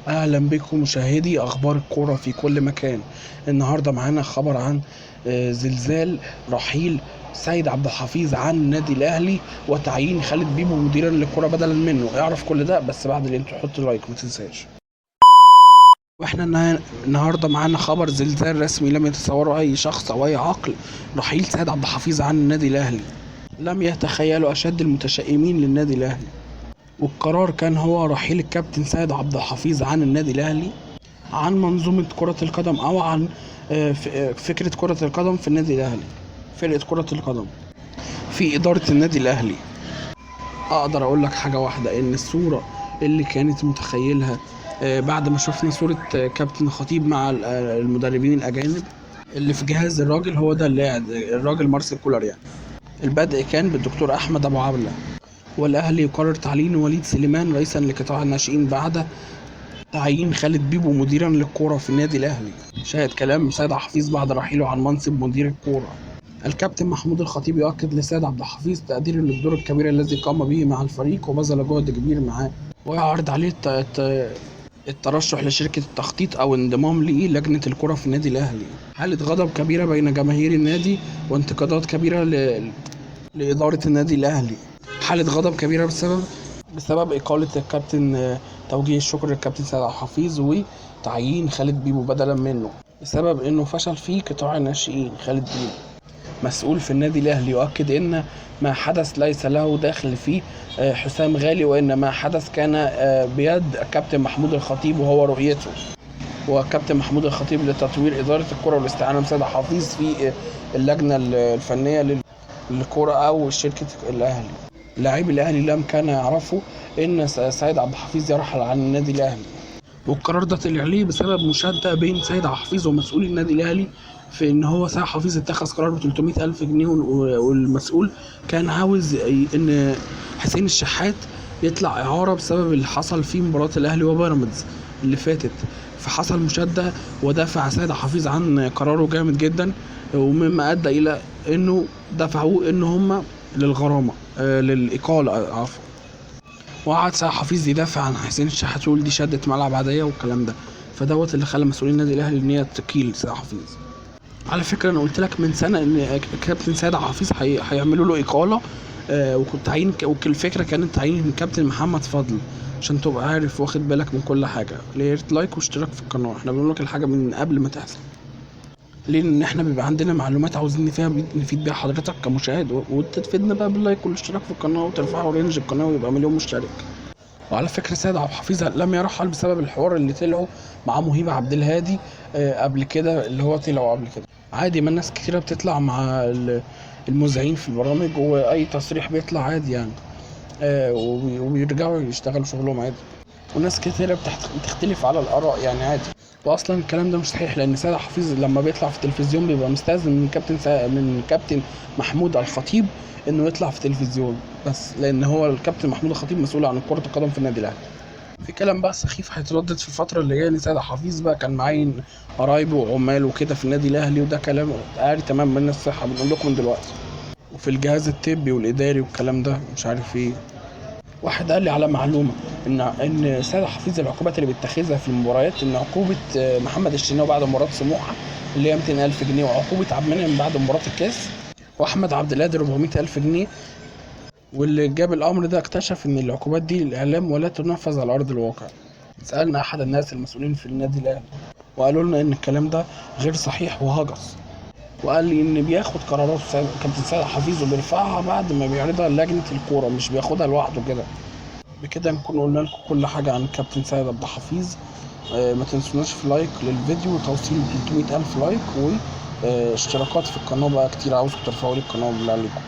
اهلا بكم مشاهدي اخبار الكورة في كل مكان. النهارده معانا خبر عن زلزال رحيل سيد عبد الحفيظ عن النادي الاهلي وتعيين خالد بيبو مديرا للكرة بدلا منه. اعرف كل ده بس بعد ال intro، حط like ما تنساش. واحنا النهارده معانا خبر زلزال رسمي لم يتصوره اي شخص او اي عقل، رحيل سيد عبد الحفيظ عن النادي الاهلي لم يتخيله اشد المتشائمين للنادي الاهلي. والقرار كان هو رحيل الكابتن سيد عبد الحفيظ عن النادي الاهلي، عن منظومة كره القدم او عن فكرة كره القدم في النادي الاهلي، فرقه كره القدم في ادارة النادي الاهلي. اقدر اقول لك حاجة واحدة، ان الصورة اللي كانت متخيلها بعد ما شفنا صوره كابتن خطيب مع المدربين الاجانب اللي في جهاز الراجل، هو ده اللي قاعد الراجل مارسيل كولر يعني. البدء كان بالدكتور احمد ابو عبله، والاهلي يقرر تعيين وليد سليمان رئيسا لقطاع الناشئين بعد تعيين خالد بيبو مديرا للكورة في النادي الاهلي. شاهد كلام سيد حفيظ بعد رحيله عن منصب مدير الكورة. الكابتن محمود الخطيب يؤكد لسيد عبد الحفيظ تقديره للدور الكبير الذي قام به مع الفريق وبذل جهد كبير معاه، ويعرض عليه الترشح لشركة التخطيط أو انضمام للجنة الكرة في النادي الأهلي. حالة غضب كبيرة بين جماهير النادي وانتقادات كبيرة لإدارة النادي الأهلي. حالة غضب كبيرة بسبب إقالة الكابتن، توجيه الشكر للكابتن سيد عبد الحفيظ وتعيين خالد بيبو بدلا منه بسبب إنه فشل في قطاع الناشئين. خالد بيبو مسؤول في النادي الأهلي يؤكد إن ما حدث ليس له دخل فيه حسام غالي، وإن ما حدث كان بيد الكابتن محمود الخطيب وهو رؤيته. وكابتن محمود الخطيب لتطوير إدارة الكرة والاستعانة بسيد حفيظ في اللجنة الفنية للكرة أو شركة الأهلي. لاعبي الأهلي لم كان يعرفوا إن سيد عبد الحفيظ يرحل عن النادي الأهلي، والقرار ده طلع ليه بسبب مشادة بين سيد عبد الحفيظ ومسؤول النادي الأهلي في إن هو سيد حفيظ اتخذ قرار ب 300,000 جنيه، والمسؤول كان عاوز إن حسين الشحات يطلع إعارة بسبب اللي حصل في مباراة الأهلي وبيراميدز اللي فاتت. فحصل مشادة ودافع سيد حفيظ عن قراره جامد جدا، ومما أدى إلى إنه دفعوه إن هم للغرامة للإقالة عفوا. وقعد سيد حفيظ يدافع عن حسين الشحات ويقول دي شدة ملعب عادية والكلام ده، فدوت اللي خلى مسؤولين النادي الأهلي إن هي تقيل سيد حفيظ. على فكرة أنا قلت لك من سنة إن كابتن سيد حفيظ هيعملوا له إقالة، وكنت تعيين، والفكرة كانت تعيين كابتن محمد فضل، عشان تبقى عارف واخد بالك من كل حاجة. يا ريت like واشتراك في القناة، احنا بنقول لك الحاجة من قبل ما تحصل، ليه؟ لأن احنا بيبقى عندنا معلومات عاوزين نفيد بيها حضرتك كمشاهد، وانت تفيدنا بقى بال like والاشتراك في القناة وترفعوا range القناة ويبقى مليون مشترك. وعلى فكرة سيد عبد الحفيظ لم يرحل بسبب الحوار اللي طلعوا مع مهيب عبد الهادي قبل كده، اللي هو طلعوا قبل كده عادي، ما الناس كتيرة بتطلع مع المذيعين في البرامج واي تصريح بيطلع عادي يعني، وبيرجعوا يشتغلوا شغلهم عادي، وناس كتيرة بتختلف على الآراء يعني عادي. وأصلا الكلام ده مش صحيح، لأن سيد حفيظ لما بيطلع في التلفزيون بيبقى مستأذن من كابتن محمود الخطيب إنه يطلع في التلفزيون بس، لأن هو الكابتن محمود الخطيب مسؤول عن كرة القدم في النادي الأهلي. في كلام بقى سخيف هيتردد في الفترة اللي جاية إن سيد حفيظ بقى كان معين قرايبه وعماله وكده في النادي الأهلي، وده كلام عاري تمام من الصحة، بنقول لكم من دلوقتي. وفي الجهاز الطبي والإداري والكلام ده مش عارف إيه. واحد قال لي على معلومة إن سيد حفيظ العقوبات اللي بيتخذها في المباريات، إن عقوبة محمد الشناوي بعد مباراة سموحة اللي هي 200,000 جنيه، وعقوبة عبد المنعم بعد مباراة الكاس، وأحمد عبد القادر 400,000 جنيه. واللي جاب الأمر ده اكتشف إن العقوبات دي للإعلام ولا تنفذ على أرض الواقع. سألنا أحد الناس المسؤولين في النادي الأهلي وقالوا لنا إن الكلام ده غير صحيح وهجس، وقال لي إن بياخد قرارات كابتن سيد حفيظ وبيرفعها بعد ما بيعرضها لجنة الكورة، مش بياخدها لوحده كده. بكده نكون قلنا لكم كل حاجة عن الكابتن سيد عبد الحفيظ. ما تنسوناش في like للفيديو وتوصيل 300,000 like واشتراكات في القناة بقى كتير، عاوزكم ترفعوا لي القناة بالله عليكم.